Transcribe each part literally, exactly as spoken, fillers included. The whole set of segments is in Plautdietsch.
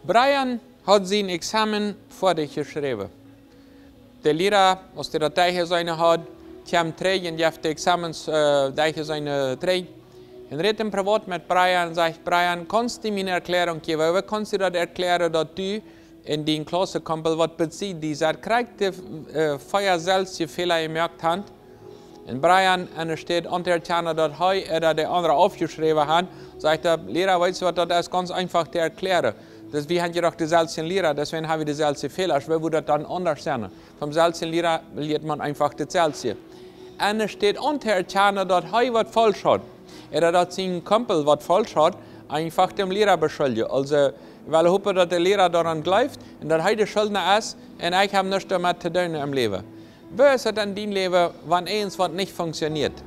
Brian haud sien Examen foadich jeschräwen. De Liera, aus dee daut derchjeseenen haud, kjeem trigj un jeef de Examens äh, derchjeseenen trigj. Un rät em privat met Brian un sajcht: Brian, kaust du mie eene Erkjläarunk jäwen? Woo kaust du daut erkjläaren, daut du un dien Klausskumpel, waut bie die sat, krakjt de äh, vea selfstje Fäla jemoakt han? Un Brian, enne Städ auntokjanen, daut hee ooda de aundre aufjeschräwen han, sajcht hee: Liera, weetst du waut, daut es gaunz eenfach to erkjläaren. Daut wie han je doch de selfstje Liera, deswäajen ha wie de selfstje Fäla. Woo wudd daut dan aundasch sennen? Vom selfstje Liera lieet maun eenfach daut selfstje. Enne Städ auntokjanen, daut hee waut faulsch haud, ooda daut sien Kumpel waut faulsch haud, eenfach dän Liera beschuldjen. Aulsoo, wie wellen hopen, daut de Liera doaraun jleeft un daut hee de Schuldna es un ekj hab nuscht doamet to doonen em Läwen. Woo es et en dien Läwen, wan irjentwaut nich funkjsioneet?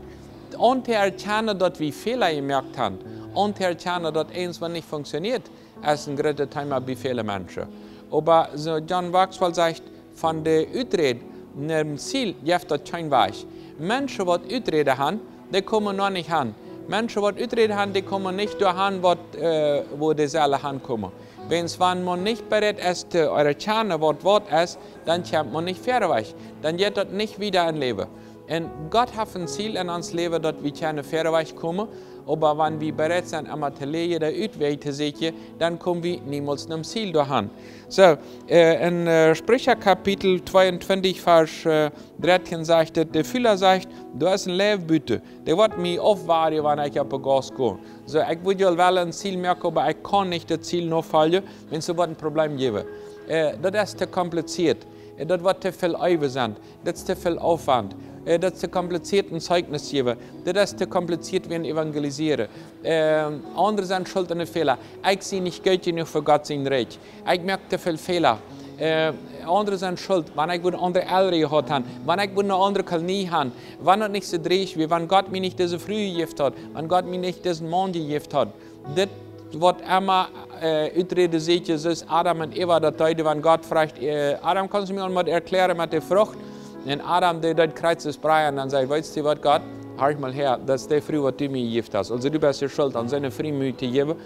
Auntokjanen, daut wie Fäla jemoakt han, auntokjanen, daut irjentwaut nich funkjsioneet, es een grootet Thema bie väle Menschen. Oba soo John Maxwell sajcht: Von de Uträd nom Ziel jeft daut kjeen Wajch. Menschen, waut Uträden han, dee komen noch nich han. Menschen, waut Uträden han, dee komen nich doahan, waut äh, wua dee sellen hankomen. Wäajens wan maun nich bereit es to erkjanen, waut waut es, dan kjemt maun nich wieda wajch. Dan jeit daut nich wieda em Läwen. Un Gott haft een Ziel en ons Läwen, daut wie kjennen wieda wajch komen. Oba wan wie bereit sent, emma to läajen, de Utwäaj to sieekjen, dan komen wie niemols nom Ziel doahan. Soo, äh, en äh, Spricha Kapitel tweeuntwintich, Varsch äh, dartieen sajcht et: De Fula sajcht: Doa es een Leiw buten, dee woat mie aufwoagen, wan ekj opp de Gauss go. Soo, ekj wudd jo woll een Ziel moaken, oba ekj kaun nich daut Ziel nofoljen, wan et woat een Problem jäwen. Äh, daut es to komplizieet. Äh, daut woat to väl Äwen sennen. Daut es to väl Aufwand. Äh, daut es to komplizieet, een Zeichnis jäwen. Daut es to komplizieet, wie evangelisieren. Äh, aundre sent schult aun de Fäla. Ekj sie nich goot jenuach fa Gott sien Rikj. Ekj moak to väl Fäla. Äh, aundre sent schult, wan ekj wudd aundre Elren jehaut han, wan ekj wudd eene aundre Kolonie han, wan daut nich soo dreech wia, wan Gott mie nich dise Fru jejäft haud, wan Gott mie nich disen Maun jejäft haud. Dit woat emma äh, Uträd sieekjen, soo aus Adam un Eva daut deeden, wan Gott fruach: äh, Adam, kaust du mie mol waut erkjläaren met de Frucht? Un Adam, dee deed krakjt soo aus Brian, dan säd: Weetst du waut, Gott? Horch mol häa, daut es dee Fru, waut du mie jejäft hast. Aulsoo, du best je schult, aun soone Fru mie to jäwen,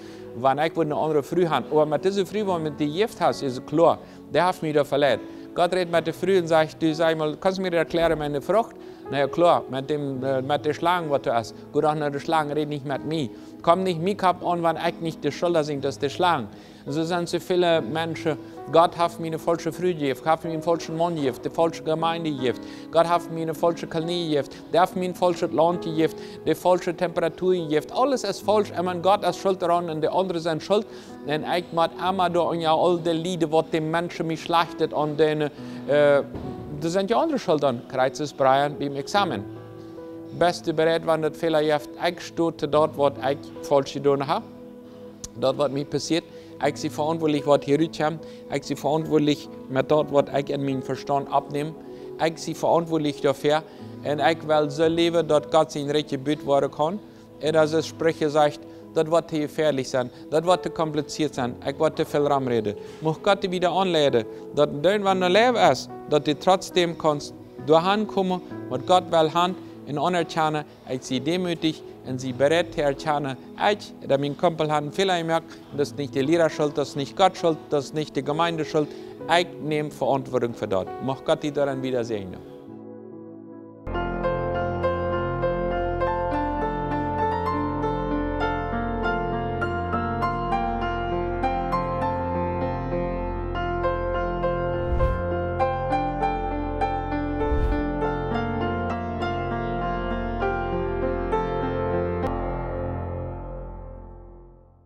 wan ekj wudd eene aundre Fru han. Oba met dise Fru, waut du mie jejäft hast, es kloa, dee haft mie doa veleit. Gott rät met de Fru un sajcht: Du, saj mol, kaust du mie erkjläaren, miene Frucht? Na jo, kloa, met däm, äh, met de Schlang, waut doa es. Go doch no de Schlang, räd nich met mie. Komm nich mie Kopp aun, wan ekj nich de Schulda sie, daut es de Schlang. Soo sent soo väle Menschen: Gott haft mie eene faulsche Fru jejäft, haft mie eenen faulschen Maun jejäft, de faulsche Jemeent jejäft. Gott haft mie eene faulsche Kolonie jejäft, dee haft mie een faulschet Launt jejäft, de faulsche Temperatua jejäft. Aules es faulsch, un Gott es schult doaraun un de aundre sent schult. Un ekj mott emma doa unja aul dee lieden, waut de Menschen mie schlajchtet aundoonen. Äh, doa sent je aundre schult aun, krakjt soo aus Brian biem Examen. Best du bereit, wan daut Fäla jeft, ekj sto to daut, waut ekj faulsch jedonen hab? Daut, waut mie passieet, ekj sie veauntwuatlich, waut hia rutkjemt. Ekj sie veauntwuatlich met daut, waut ekj en mienen Vestaunt oppnäm. Ekj sie veauntwuatlich doafäa. Un ekj well soo läwen, daut Gott sien Rikj jebut woaren kaun. Un aus et Spricha sajcht, daut woat to jefäalich sennen, daut woat to komplizieet sennen, ekj woa to väl romräden. Mucht Gott die wieda aunleiden, daut du, wan du Läwen hast, daut du trotzdäm kaust doahan komen, waut Gott well han, un aunerkjanen: Ekj sie deemootich un sie bereit to erkjanen, ekj ooda mien Kumpel haft een Fäla jemoakt, un daut es nich de Liera schult, daut es nich Gott schult, daut es nich de Jemeent schult. Ekj näm Veauntwuatlich fa daut. Mucht Gott die doaraun wieda säajnen.